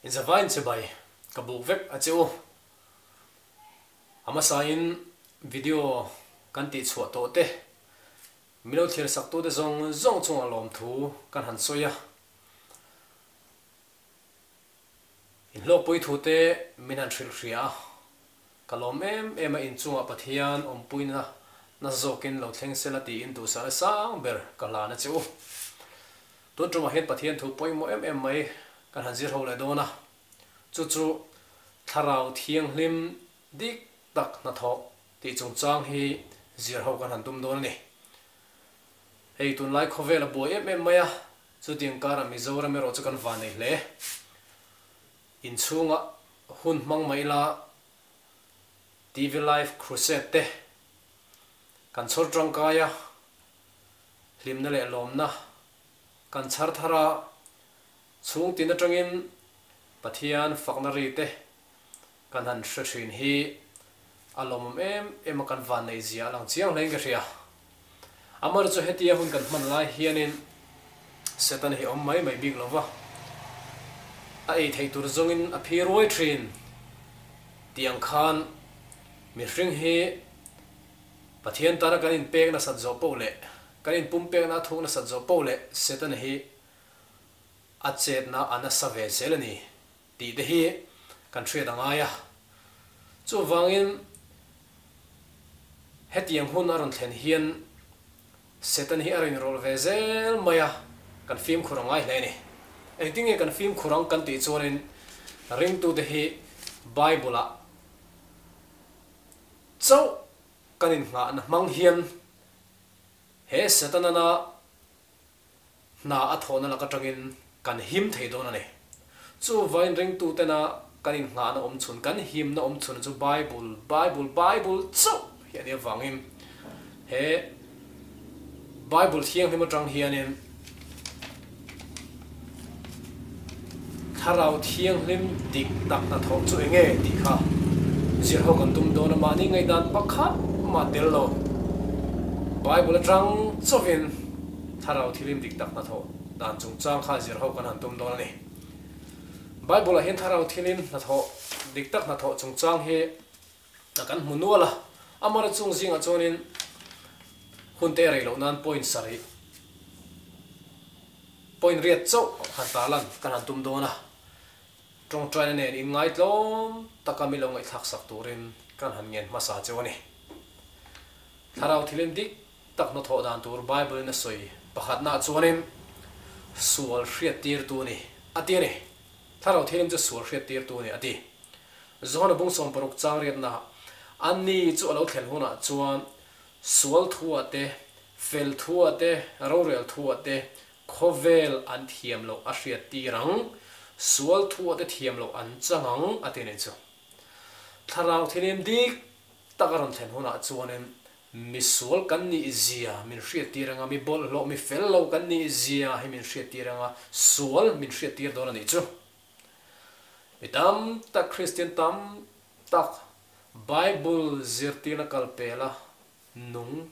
In zavain chibai ka buk vek a che u. A hmasain video kan tihchhuah tawh te, min lo thlir sak tute zawng zawng chungah lawmthu kan han sawi a. Inhlawkpui thute min han hrilh hria a, ka lawm em em a inchungah Pathian awmpuina nasa zawkin lo thleng sela tiin duhsahna sang ber ka hlan a che u. Tun tumah hian Pathian thu pawimawh em em mai kan han zir ho leh dawn a, chu chu Thlarau Thianghlim dik tak hnathawh tih chungchang hi zir ho kan han tum dawn a ni. Hei tunlai khawvel a buai em em mai a, Chutiang karah Mizoram erawh chu kan van nei hle. Inchhunga hun hmang mai ila TV Live Crusade te kan chhawr tangkai a, hlimna leh lawmna kan chhar thar a, chhung tin atangin Pathian fakna ri te Kan han hre thin hi a lawmawm em em a, kan vanneih zia a lang chiang hlein ka hria. Amar chu hetia hun kan hman lai hianin Satan hi awm mai mai bik lo va, a ei theih tur zawngin a phi ruai thin tih ang khan mihring hi Pathian tana kan inpek nasat zawh poh leh kan inpumpekna a thuk nasat zawh poh leh Satan hi a chetna a nasa ve zel a ni. Tih te hi kan hriat a ngai a. Chuvangin hetiang hun a rawn thlen hian Satan hi a rawn inrawlh ve zel mai a, kan fimkhur a ngai hle a ni. Engtin nge kan fimkhur ang kan tih chuanin ringtute hi Bible-ah chauh kan innghahna hmang hian he Satan-ana Hna a thawhna lak atangin kan him thei dawn a ni. Chuvain ringtutena kan innghahna awm chhun, kan himna awm chhun chu Bible, Bible, Bible chauh hi a nih avangin he Bible thianghlim atang hianin Thlarau Thianghlim dik tak hnathawh chu eng nge tih kha zir ho kan tum dawn a, mahni ngaihdan pakhat mah tel lo. Bible atang chauhin Thlarau Thilim dik tak hnathawh dan chungchang kha zir ho kan han tum dawn a ni. Bible ah hian Thlarau Thilim hnathawh dik tak hnathawh chungchang hi a kan hmu nual a, amaherawhchu chung zingah chuanin hun te rei loh nan point sarih, Point riat chauh han tarlan kan han tum dawn a, tawngtaina nen inngaitlawm taka mi lo ngaihthlak sak turin kan han ngen hmasa cheu a ni. Thlarau thilim dik tak hnathawh dan tur Bible in a sawi pakhatnaah chuanin sual hriattirtu a ni a ti a ni. Thlarau thilim chu sual hriattirtu a ni a ti. Johana bung 60 chang riatnaah, Ani chu a lo thlen hunah chuan Sual thuah te, fel thuah te, rorel thuah te khawvel an thiam loh a hriat tir ang, sual thuah te thiam loh an chang ang a ti nih chu. Thlarau thilim dik tak a rawn thlen hunah chuanin misual kan nih zia min hriat tir anga, mi bawlhhlawh, mi fel lo kan nih zia hi min hriat tir anga, sual min hriat tir dawn a nih chu. Mi tam tak, Kristian tam tak Bible zirtirna kal pela nung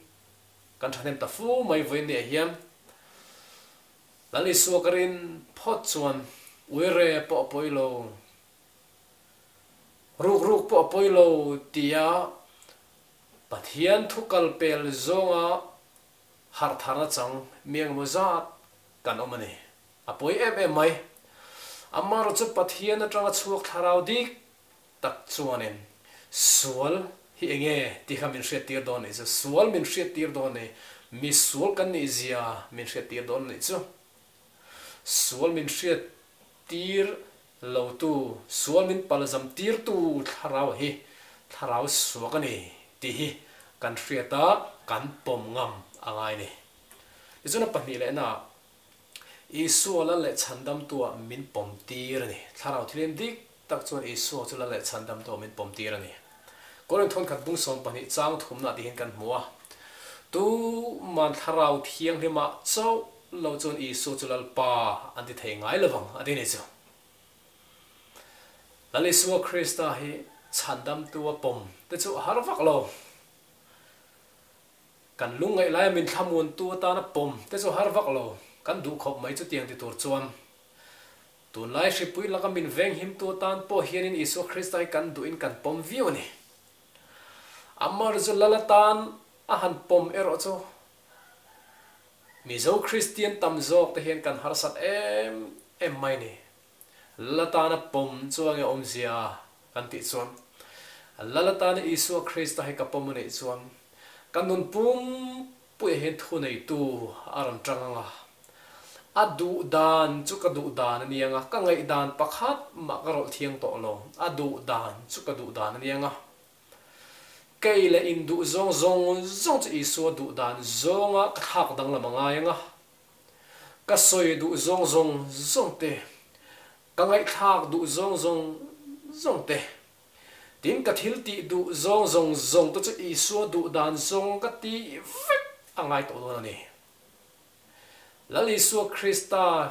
kan thahnem ta fu mai vawiin ni ah hian Lal Isua ka rin phawt chuan uire pawh a pawi lo, ruk ruk pawh a pawi lo tia Pathian thu kal pel zawnga harh tharna chang mi engemaw zat kan awm a ni. A pawi em em mai. Amaherawh chu Pathian atanga chhuak thlarau dik tak chuanin sual hi eng nge tih kha min hriattir dawn nih chu, sual min hriattir dawn ni, mi sual kan nih zia min hriattir dawn nih chu. Sual min hriattir lotu, sual min palzam tirtu thlarau hi thlarau suak a ni tih hi kan hriat a, kan pawm ngam a ngai ni. Tichuan a pahnih lehna ah Isua lal leh chhandamtuah min pawm tir a ni. Thlarau thilem dik tak chuan Isua chu lal leh chhandamtuah min pawm tir a ni. Korin thawnkhat bung 12 chang thumna tih hian kan hmu a. Tuman Thlarau Thianghlimah chauh lo chuan Isua chu Lalpa an ti thei ngai lovang a ti a ni chu. Lal Isua Krista hi chhandamtua pawm te chu a har vak lo. Kan lungngaih laia min thlamuantu atana pawm te chu har vak lo, kan duh khawp mai chutiang ti tur chuan. Tunlai hripui laka min venghimtu atan pawh hianin Isua Krista hi kan duhin kan pawm viau a ni. Amar chu lal atan a han pawm erawh chu Mizo Kristian tam zawk te hian kan harsat em em mai ni. Lal atana pawm chu a nge awmzia kan tih chuan Lal atana Isua Krista hi ka pawm a nih chuan ka nun pum Puia hian thuneitu a rawn tang ang a, a duh dan chu ka duh dan a ni ang a, ka ngaihdan pakhat mah ka rawlh thiang tawh lo, a duh dan chu ka duh dan a ni ang a. Kei leh in duh zawng zawng zawng chu Isua duh dan zawnga ka thlak danglam a ngai ang a, ka sawi duh zawng zawng zawng te, ka ngaihthlak duh zawng zawng zawng te, Tin, ka thil tih duh zawng zawng zawng te chu Isua duh dan zawng ka ti vek a ngai tawh dawn a ni. Lal Isua Krista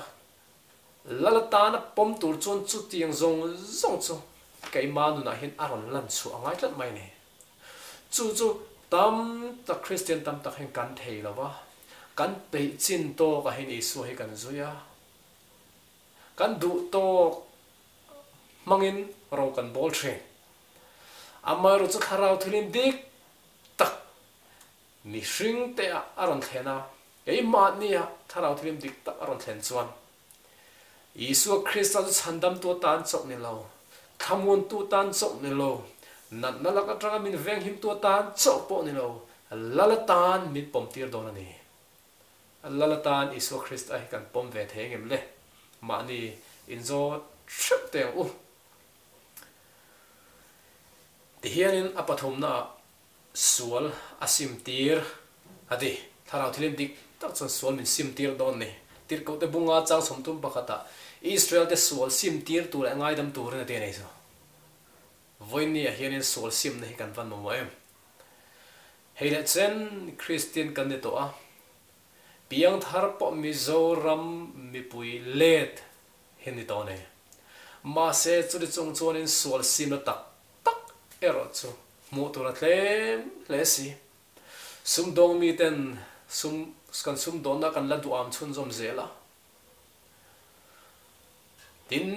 Lal atana pawm tur chuan chutiang zawng zawng chu keimah nunah hian a rawn lan chhuah a ngai tlat mai a ni. Chu chu tam tak Kristian tam tak hian kan thei lo va, kan peih chin tawkah hian Isua hi kan zui a, kan duh tawk hmangin ro kan bawl thin. Amaherawh chu thlarau thilin dik tak mihring te ah a rawn thlen a, keimahni ah thlarau thilin dik tak a rawn thlen chuan Isua Krista chu chhandamtu atan chauh ni lo, thlamuantu atan chauh ni lo, natna lak atanga min venghimtu atan chauh pawh ni lo, Lal atan min pawmtir dawn a ni. Lal atan Isua Krista hi kan pawm ve thei engem le? Mahni inzawt hreuh teh ang u. Tihianin a pathumnaah sual a simtir a ti. Thlarau thilim dik tak chuan sual min simtir dawn ni. Tirhkohte bunga chang 30 pakhatah Israelte sual simtir tur leh ngaidam turin a ti a nei chu. Vawiinniah hianin sual simna hi kan van mamawh em? Hei leh chen Kristian kan ni tawh a, piangthar pawh Mizoram mipui let hi ni tawh nei. Mahse chuti chung chuanin sual simna tak tak erawh chu hmuh tur a tlem hle si. Sumdawng miten sum kan sumdawnna kan la duham chhunzawm zel a. Tin,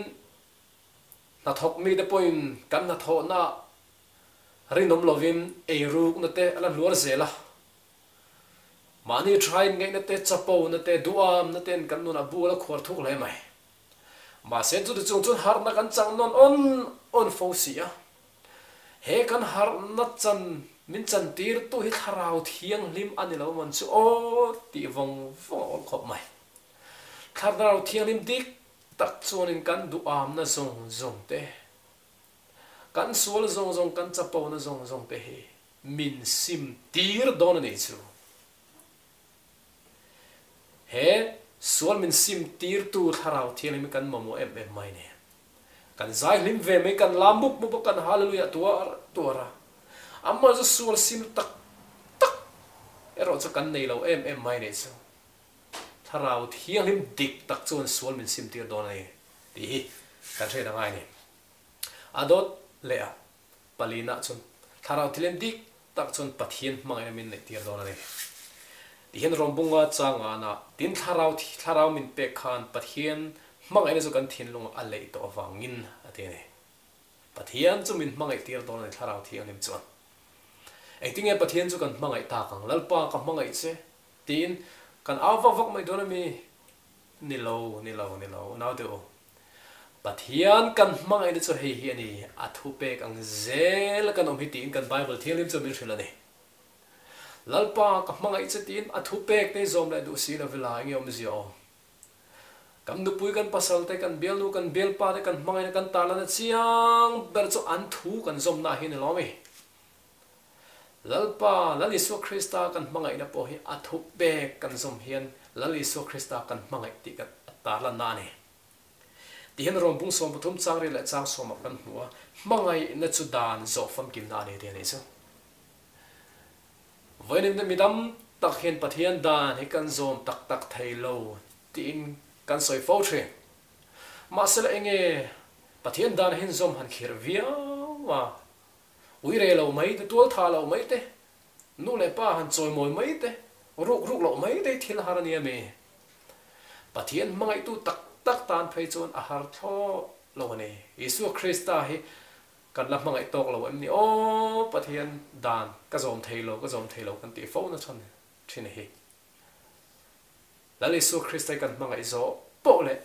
hnathawk mite pawhin kan hnathawhna Rinawm lovin eirukna te a la hluar zel a. Mahni thain ngaihna te, chapona te, duamna ten kan nunah bu a la khuar thuk hle mai. Mahse chuti chung chuan harhna kan chang nawn awn awn fo si a. He kan harhna chan min chantirtu hi thlarau thianghlim a ni lo man chu aw tih vawng vawng a awl khawp mai. Thlarau thianghlim dik tak chuanin kan duamna zawng zawng te Kan sual zawng zawng, kan chapona zawng zawng te hi min sim tir dawn a nih chu. He sual min sim tirtu Thlarau Thianghlim hi kan mamawh em em mai nen. Kan zai hlim ve mai, kan lam mup mup a, kan Hallelujah tuar tuar a. Amah chu sual sim tak tak erawh chu kan nei lo em em mai nih chu. Thlarau Thianghlim dik tak chuan sual min sim tir dawn a ni tih hi kan hriat a ngai a ni. A dawt leh a palina chuan thlarau thilem dik tak chuan Pathian hmangaihna min neih tir dawn a ni. Tihian Rawngbunga changana tin thlarau thlarau min pek khan Pathian hmangaihna chu kan thinlungah a leih tawh avangin a ti a ni. Pathian chu min hmangaih tir dawn a ni thlarau thianghlim chuan. Engtinge Pathian chu kan hmangaih tak ang? Lalpa ka hmangaih che tiin kan au vak vak mai dawn a mi? Ni lo, ni lo, ni lo, naute u. Pathian kan hmangaihna chu hei hi a ni, a thupek ang zel kan awm hi tiin kan Bible Thianghlim chu min hrilh a ni. Lalpa ka hmangaih che tiin a thupek te hi zawm leh duh si lo vela enge awmzia awm? Kan nupui kan pasal te, kan bialnu kan bialpa te kan hmangaihna kan tarlana chiang ber chu an thu kan zawmna hi a ni lo ami? Lalpa, Lal Isua Krista kan hmangaihna pawh hi a thupek kan zawm hian Lal Isua Krista kan hmangaih tih kan tarlanna a ni. Tihian rawn bung 13 chang ri leh chang sawmah kan hmu a, hmangaihna chu dan zawh famkimna a ni tih a nih chu. Vawiin mi tam tak hian Pathian dan hi kan zawm tak tak thei lo tiin kan sawi fo thin. Mahsela enge Pathian dan hian zawm han khirh viau a, ui re lo mai te, tual tha lo mai te, nu leh pa han chawimawi mai te, ruk ruk loh mai te hi thil har a nia mi? Pathian hmangaihtu tak tak. tak tan phei chuan a har thlawt lo a ni. Isua Krista hi kan la hmangaih tawk lo em ni? Aw Pathian dan ka zawm thei lo, ka zawm thei lo kan tih fo na chhan thin a hi. Lal Isua Krista hi kan hmangaih zawh poh leh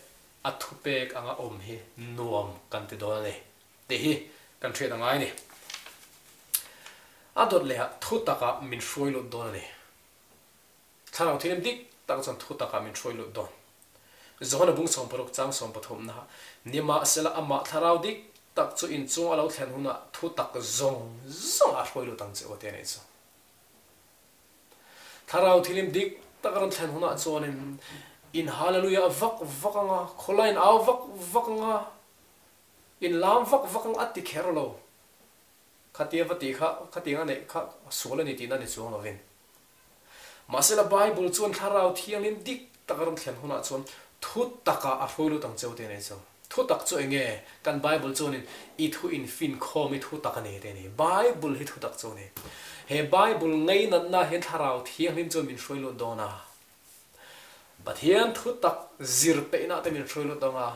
a thupek anga awm hi nuam kan ti dawn a ni tih hi kan hriat a ngai a ni. A dawt lehah thu takah min hruai lut dawn a ni. Thlarau thilim dik tak chuan thu takah min hruai lut dawn. Johana bung 60 chang 13 naah, Nimahsela amah thlarau dik tak chu inchung a lo thlen hunah thu tak zawng zawng a hruai lut ang che u ti a nih chu. Thlarau thilim dik tak a rawn thlen hunah chuanin in hallelujah vak vak anga, khawlai in au vak vak anga, in lam vak vak anga a ti kher lo. Khatia va tih kha, khatiang a neih kha sual a ni tihna ni chuang lovin. Mahsela Bible chuan Thlarau Thianghlim dik tak a rawn thlen hunah chuan thu takah a hruai lut ang cheu te a nei chu. Thu tak chu eng nge? Kan Bible chuanin i thu infinkhawm hi thu tak a ni te a ni. Bible hi thu tak chu a ni. He Bible ngeinatna hian Thlarau Thianghlim chuan min hruai lut dawn a. Pathian thu tak zir peihna te min hruai lut dawn a.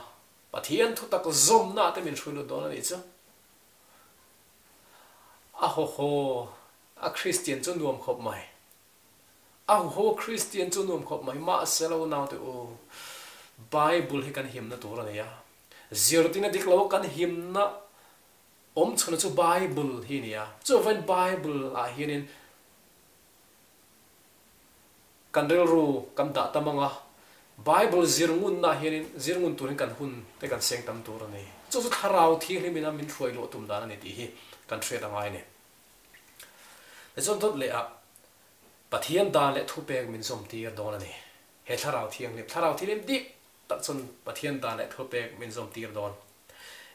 Pathian thu tak zawmna te min hruai lut dawn a nih chu. A haw haw a Kristian chu nuam khawp mai. A huho Kristian chu nuam khawp mai. Mahse lo naute u, Bible hi kan himna tur a ni a. Zirtirna dik lo kan himna awm chhunna chu Bible hi a ni a. Chuvangin Bible ah hianin kan rilru kan dah tam ang a, Bible zir ngunna ah hianin zir ngun turin kan hun te kan seng tam tur a ni. Chu chu Thlarau Thianghlim ina min hruai luah tum dan a ni tih hi kan hriat a ngai a ni. Tichuan dawt leh ah Pathian dan leh thupek min zawm tir dawn a ni. He Thlarau Thianghlim, Thlarau Thianghlim dik tak chuan Pathian dan leh thupek min zawm tir dawn.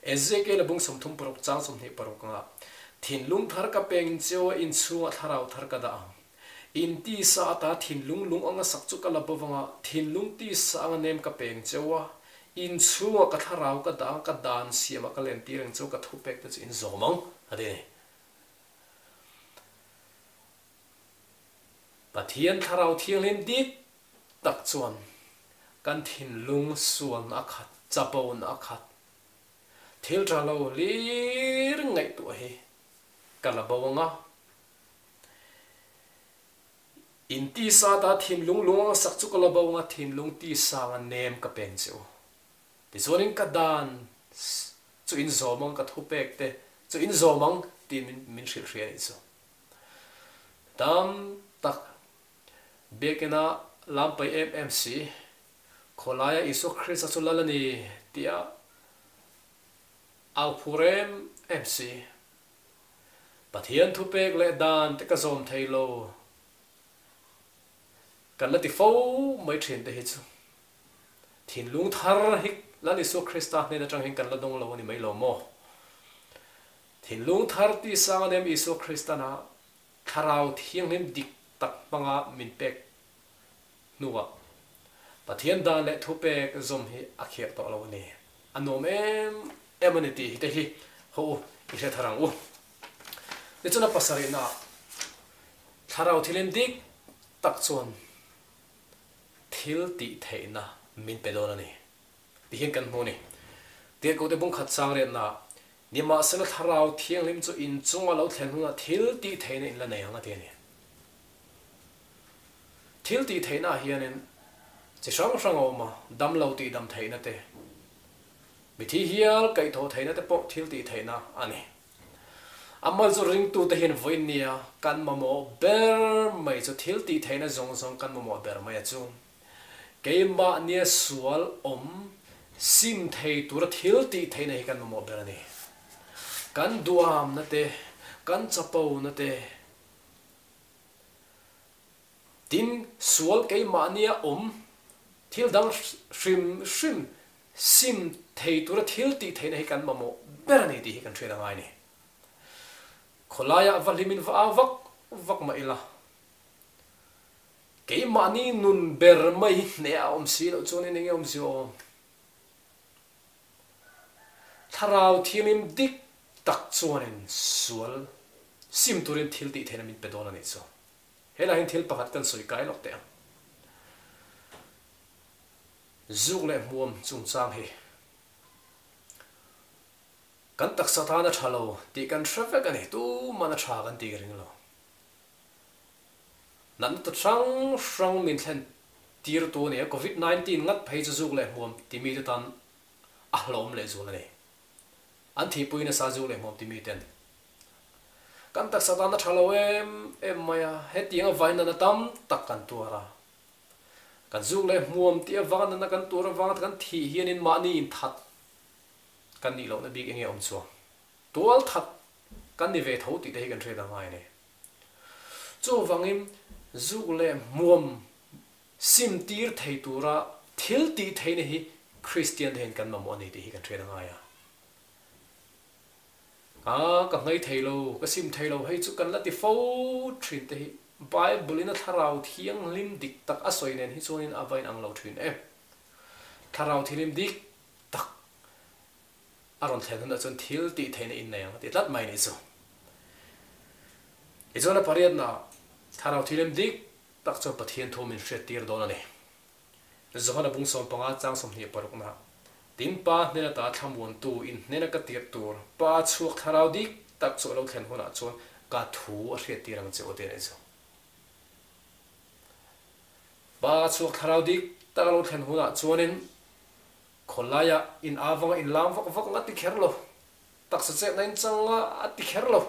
Ezekiel a bung 36 chang 26 anga Thinlung thar ka peng cheu a inchhungah thlarau thar ka dah ang. In tisa ata thinlung lung anga sak chu ka la bo vanga thinlung tisa anga nem ka peng cheu a, inchhungah ka thlarau ka dah ang ka dan siamah ka len tir ang cheu ka thupek te chu in zawm ang a ti a ni. Pathian Thlarau Thianghlim dik tak chuan kan thinlung sualna a khat, chapona a khat, thil tha lo hlir ngaihtuah hi ka la bo ang a. In tisa ta thinlung lung anga sak chu ka la bo ang a, thinlung tisa anga nem ka peng che u. Tichuanin ka dan chu in zawm ang, ka thupek te chu in zawm ang tiin min hrilh hria a nih chu. Tam tak biakina lam pai em em si, khawlaia Isua Krista chu lal a ni tia au phur em em si, Pathian thupek leh dan te ka zawm thei lo kan la ti fo mai thin te hi chu Thinlung thar hi Lal Isua Krista hnen atang hian kan la dawng lo a ni mai lo maw? Thinlung thar ti sang a nem Isua Kristana Thlarau Thianghlim dik tak hmanga min pek hnuah Pathian dan leh thupek zawm hi a khirh tawh lo a ni. A nuam em em a ni tih hi te hi haw u i hre thar ang u. Tichuan a pasarihnaah Thlarau Thianghlim dik tak chuan Thil tih theihna min pe dawn a ni ti hian kan hmu a ni. Tirhkohte bung khat sang riatnaah, Nimahsela Thlarau Thianghlim chu inchunga lo thlen hunah thil tih theihna in la nei ang a ti a ni. Thil tih theihnaah hianin chi hrang hrang a awm a, damlo tih dam theihna te, mithi hial kaihthawh theihna te pawh thil tih theihna a ni. A mal chu ringtute hian vawiin nia kan mamawh ber mai chu thil tih theihna zawng zawng kan mamawh ber mai a chu. Keimah nia sual awm sim thei tura thil tih theihna hi kan mamawh ber a ni. Kan duamna te, kan chapona te, tin sual keimah nia awm thil dang hrim hrim Sim thei tura thil tih theihna hi kan mamawh ber a ni tih hi kan hriat a ngai a ni. Khawlaiah va hlimin va au vak vak mah ila, keimahni nun ber mai hi hneh a awm si loh chuan eng nge awm zia awm? Thlarau thiamim dik tak chuanin sual sim turin thil tih theihna min pe dawn a nih chu. Helaiah hian thil pakhat kan sawi kai lawk teh ang. Zuk leh hmuam chungchang hi kan taksa tan a tha lo tih kan hre vek a ni, tuman a tha kan tih ka ring lo. Natna ta hrang hrang min thlen tirtu a ni a, Covid 19 ngat phei chu zuk leh hmuam timi te tan a hlawm lehzual a ni. An thihpui nasa zuk leh hmuam timi ten kan taksa tan a tha lo em em mai a, hetiang a vainana tam tak kan tuar a. Kan zuk leh hmuam tih avanga nana kan tur avanga kan thih hianin mahni inthat kan nih lohna bik enge awm chuang? Tual that kan ni ve tho tih te hi kan hriat a ngai a ni. Chuvangin zuk leh hmuam sim tir thei tura thil tih theihna hi Kristian te hian kan mamawh a ni tih hi kan hriat a ngai a. A, ka hmei thei lo, ka sim thei lo, hei chu kan la ti fo thin te hi Bible in a thlarau thianghlim dik tak a sawi nen hi chuanin a va inang lo thin em. Thlarau thianghlim dik tak a rawn thlen hunah chuan thil tih theihna in nei ang a ti tlat mai nih chu. Tichuan a pariatnaah thlarau thianghlim dik tak chuan Pathian thu min hriattir dawn a ni. Johana bung 15 chang 26 na Tin Pa hnen ata thlamuantu in hnena ka tirh tur Pa chhuak thlarau dik tak chu a lo thlen hunah chuan ka thu a hriattir ang che aw ti a nih chu. Pa chhuak thlarau dik tak a lo thlen hunah chuanin khawlaiah in avanga in lam vak vak ang a ti kher lo, taksa chetna in chang a a ti kher lo.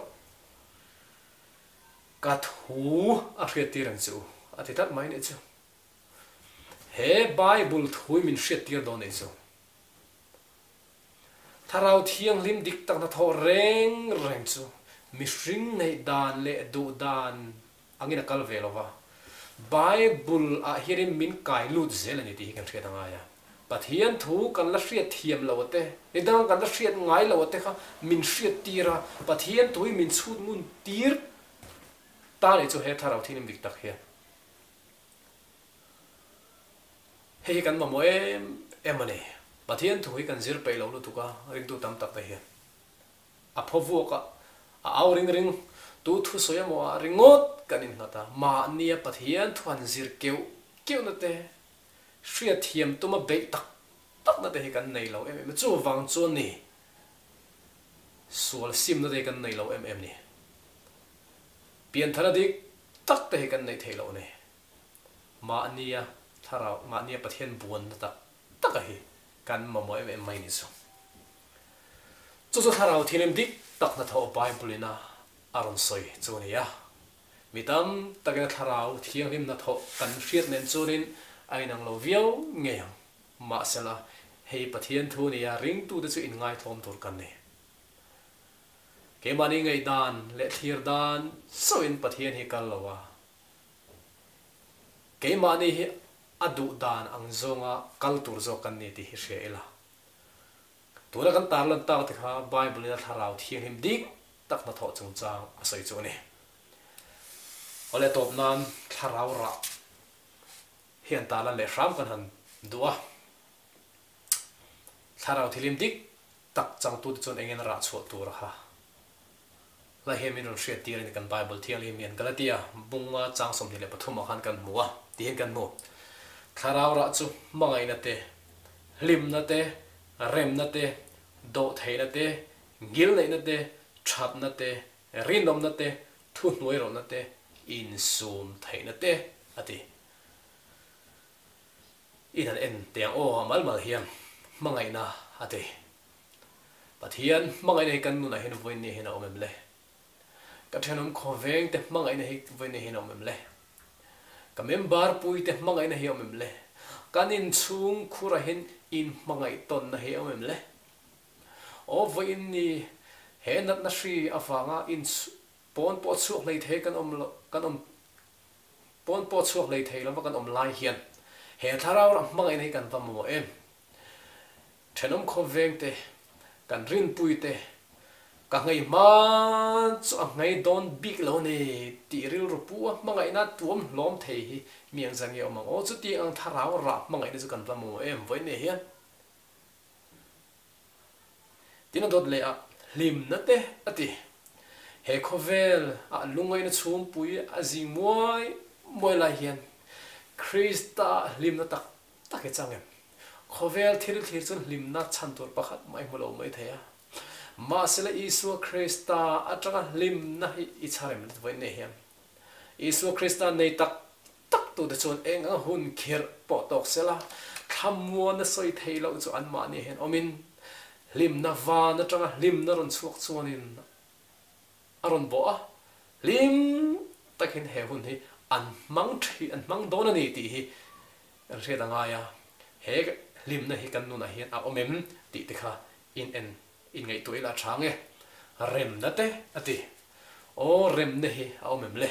Ka thu a hriattir ang che u a ti tlat mai nih chu. He Bible thui min hriattir dawn nih chu. Thlarau Thianghlim dik tak hnathawh reng reng chu mihring neih dan leh duh dan angin a kal ve lo va, Bible ah hianin min kai lut zel a ni tih hi kan hriat a ngai a. Pathian thu kan la hriat thiam lo te, nidang kan la hriat ngai lo te kha min hriattir a, Pathian thu hi min chhut ngun tir ta nih chu he Thlarau Thianghlim dik tak hian. Hei hi kan mamawh em em a ni. Pathian thu hi kan zir peih lo lutuk a, ringtu tam tak te hian. A phaw vuak a, a au ring ring, tu thusawi emaw ah ringawt kan innghat a, mahnia Pathian thu han zir keuh keuhna te, hriatthiam tuma beih tak takna te hi kan nei lo em em a, chuvang chuan ni sual simna te hi kan nei lo em em ni. Pianthara dik tak te hi kan neih theih loh ni. Mahnia thlarau, mahnia Pathian buanna tak taka hi kan mamawh em em mai ni chu. Chu chu thlarau thilim dik tak hnathawh Bible ina a rawn sawi chu a ni a. Mi tam takin a thlarau thianghlim hnathawh kan hriat nen chuanin a inang lo viau ngei ang. Mahsela, hei Pathian thu nia ringtute chu inngaithlawm tur kan ni. Keimahni ngaihdan leh thlir dan chauhin Pathian hi kal lo a, keimahni hi a duh dan ang zawnga kal tur zawk kan ni tih hi hria ila. Tuna kan tarlan tak te kha Bible-in a thlarau thianghlim dik tak hnathawh chungchang a sawi chu a ni. Awle tawp nan thlarau rah hi an tarlan leh hram kan han duh a. Thlarau thilim dik tak changtute chuan engin rah chhuah tur a ha? Lai hian min rawn hriat tir a ni, kan Bible Thianghlim hian Galatia bunga chang 23 ah khan kan hmu a, ti hian kan hmu. Thlarau rah chu hmangaihna te, hlimna te, remna te, dawhtheihna te, ngilneihna te, thatna te, rinawmna te, thuhnuairawhna te, insum theihna te a ti. In han en teh ang aw, a mal mal hian hmangaihna a ti. Pathian hmangaihna hi kan nunah hian vawiin ni hian a awm em le? Ka thenawm khawveng te hmangaihna hi vawiin ni hian a awm em le? Ka member pui te hmangaihna hi a awm em le? Kan inchhung khurah hian inhmangaih tawnna hi a awm em le? Aw vawiin ni he natna hri avanga in pawn pawh chhuak hlei thei kan awm lo kan awm Pawn pawh chhuak hlei thei lova kan awm lai hian he thlarau ram hmangaihna hi kan va mamawh em? Thenawm khawveng te, kan rinpui te, ka nghei hma chu a nghei dawn bik lo ni tih rilru pu a hmangaihna tuam hlawm thei hi mi ang zan nge awm ang aw? Chutiang ang thlarau rah hmangaihna chu kan va mamawh em vawiin nei hian? Tin a dawt leh a, hlimna te a ti. He khawvel ah lungaihna chhungpui a zing muai muai lai hian Krista hlimna tak tak hi chang em? Khawvel thil thlir chuan hlimna chhan tur pakhat mah i hmu lo mai thei a. Mahsela Isua Krista atanga hlimna hi i chhar em let vawiin nei hian. Isua Krista nei tak tak tute chuan eng anga hun khirh pawh tawk sela, thlamuana sawi theih loh chu anmahni hian awmin, hlimna van atanga hlimna rawn chhuak chuanin a rawn bawh a, hlim takin he hun hi an hmang thin, an hmang dawn a ni tih hi kan hriat a ngai a, he hlimna hi kan nunah hian a awm em tih te kha in en in ngaihtuah ila a tha nge? Remna te a ti. Aw remna hi a awm em le?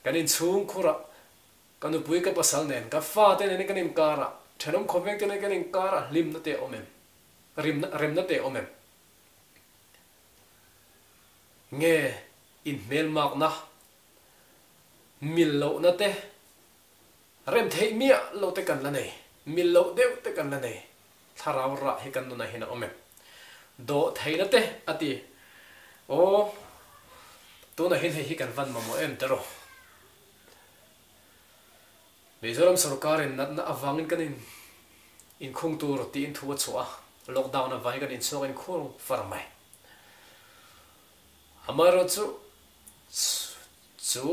Kan inchhungkhurah ka nupui ka pasal nen, ka fate nen kan inkarah, thenawm khawveng te nen kan inkarah hlimna te a awm em? Rimna remna te a awm em? Nge inhmelmakna, mil lohna te, rem theih miah lo te kan la nei, mil loh deuh te kan la nei, thlarau rah hi kan nunah hian a awm em? Dawh theihna te a ti, Aw, tunah hian hei hi kan van mamawh em tiraw? Mizoram sorkarin natna avangin kan in inkhung tur tiin thu a chhuah a, lockdown avangin kan inchhuak inkhung far mai. Amaherawhchu chu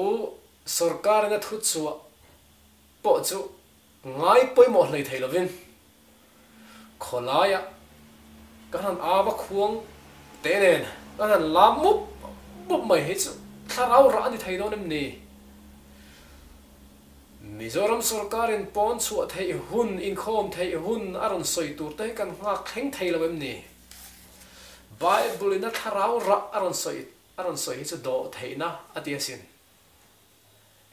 sorkarin a thu chhuah pawh chu ngai pawimawh hlei thei lovin khawlaiah kan han ava khuang te nen kan han lam mup mup mai hi chu thlarau rah a ni thei dawn em ni? Mizoram sorkarin pawn chhuah theih hun, inkhawm theih hun a rawn sawi tur te hi kan nghak thleng thei lo em ni? Bible in a thlarau rah a rawn sawi a rawn sawi hi chu dawh theihna a ti asin.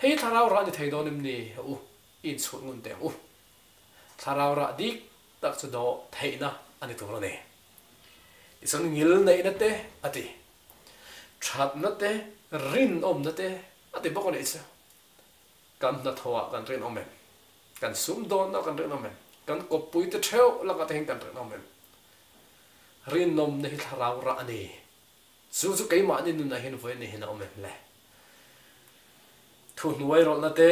Hei thlarau rah ni thei dawn em ni a u i inchhut ngun teh ang u. Thlarau rah dik tak chu dawh theihna a ni tur a ni. Tichuan ngil neihna te a ti. Thatna te, rinawmna te a ti bawk a nih chu. Kan hnathawhah kan rinawm em? Kan sumdawnna kan rinawm em? Kan kawppuite theuh lakah te hian kan rinawm em? Rinawmna hi thlarau rah a ni. Chu chu keimahni nunah hian vawi ni hian a awm em le? Thuhnuai rawlhna te,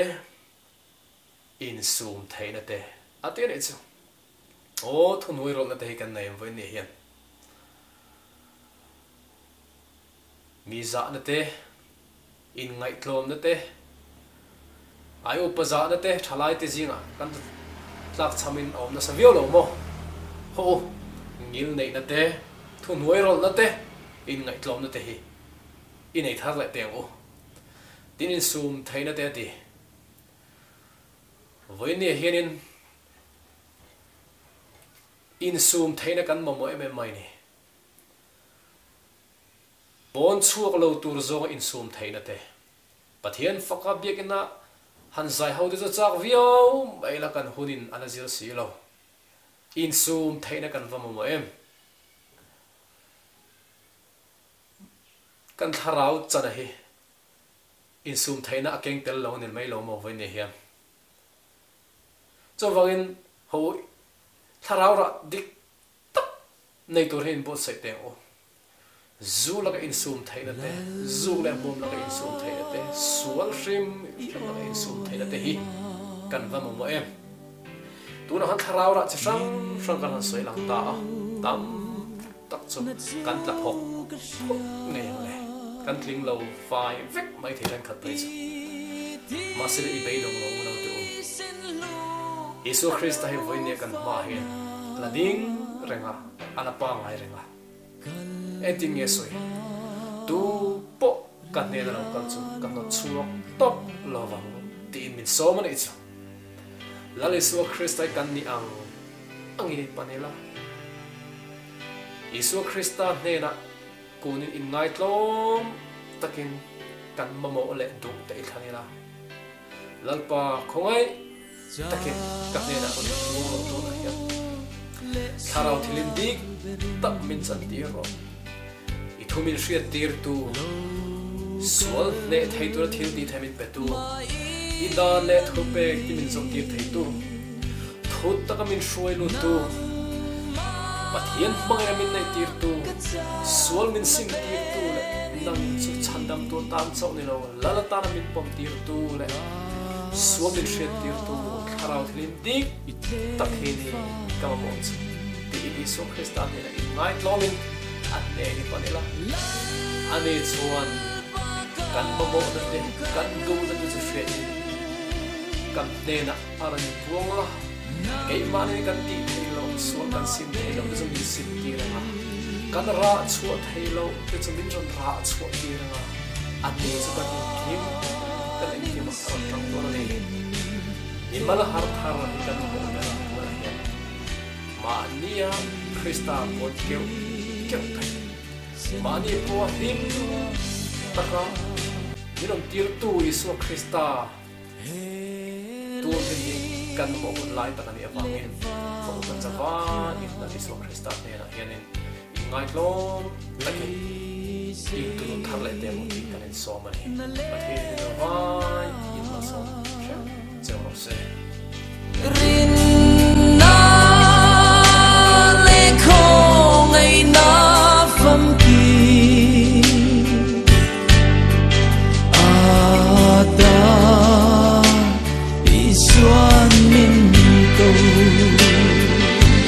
insum theihna te a ti a nih chu. Aw, thuhnuai rawlhna te hi kan nei em vawi ni hian? Mi zahna te, inngaihtlawmna te, ai upa zahna te thalai te zingah kan tlak chhamin a awm nasa viau lo maw? Haw u, ngil neihna te, thuhnuai rawlhna te, inngaihtlawmna te hi i nei thar leh teng u. Tin insum theihna te a ti. Vawinia hianin insum theihna kan mamawh em em mai ni. Pawn chhuak lo tur zawnga insum theihna te, Pathian faka biakina han zai ho te chu chak viau mai la kan hunin a la zir si lo. Insum theihna kan va mamawh em? Kan thlarau chana hi insum theihna a keng tel lo a ni mai lo maw vawiin nei hian. Chuvangin ho thlarau rah dik tak nei tur hi inbuatsaih teh ang u. Zu laka insum theihna te, zuk leh hmuam laka insum theihna te, sual hrim hrim laka insum theihna te hi kan va mamawh em? Tunah khan thlarau rah chi hrang hrang kan han sawi lang ta a, tam tak chu kan tla phawk phawk ngei ang le. Kan tling lo fai vek mai thei thenkhat phei chu. Mahse i beidawng lo u naute u. Isua Krista hi vawinia kan hmaah hian a la ding reng a, a la pangngai reng a. Engtin nge sawi? Tu pawh ka hnena lo kal chu ka hnawt chhuak tawp lo vang tiin min sawm a nih chu. Lal Isua Krista hi kan nih ang angin in pan ila. Isua Krista hnenah kunin inngaitlawm takin kan mamawh leh duh te i thlan ila. Lalpa khawngaih takin ka hnenah rawn inbuang rawh tunah hian thlarau thilin dik tak min chantir rawh. I thu min hriattirtu, sual hneh thei tura thil tih thei min petu, i dan leh thupek ti min zawmtir theitu, thu taka min hruai luttu, Pathian hmangaihna min neihtirtu, sual min simtirtu leh nang chu chhandamtu atan chauh ni lo, Lal atana min pawmtirtu leh sual min hriattirtu. Thlarau thilin dik tak hi ni ka mamawh chu tiin Isua Krista hnenah inngaitlawmin a hnen i pan ila. Ani chuan kan mamawhna te, kan duhna te chu hriatin kan hnenah a rawn inpuang a. Keimahni kan tih theih loh, sual kan sim theih loh te chu min sim tir ang a, kan rah chhuah theih loh te chu min rawn rah chhuah tir ang a, a ni chu kan engkim kan engkim a rawn tang dawn a ni. Mimal har thar hi kan mamawh ber a tunah hian mahnia Krista pawn keuh keuh thei, mahni pawha hlim taka min rawn tirtu Isua Krista, Tun hi ni kan mawh hun lai tak a nih avangin ka upa chava in Lal Isua Krista hnenah hianin inngaitlawm takin intunun thar leh te maw tih kan insawm a ni. Pathian in a vai in malsawm hreuh cheu rawh se.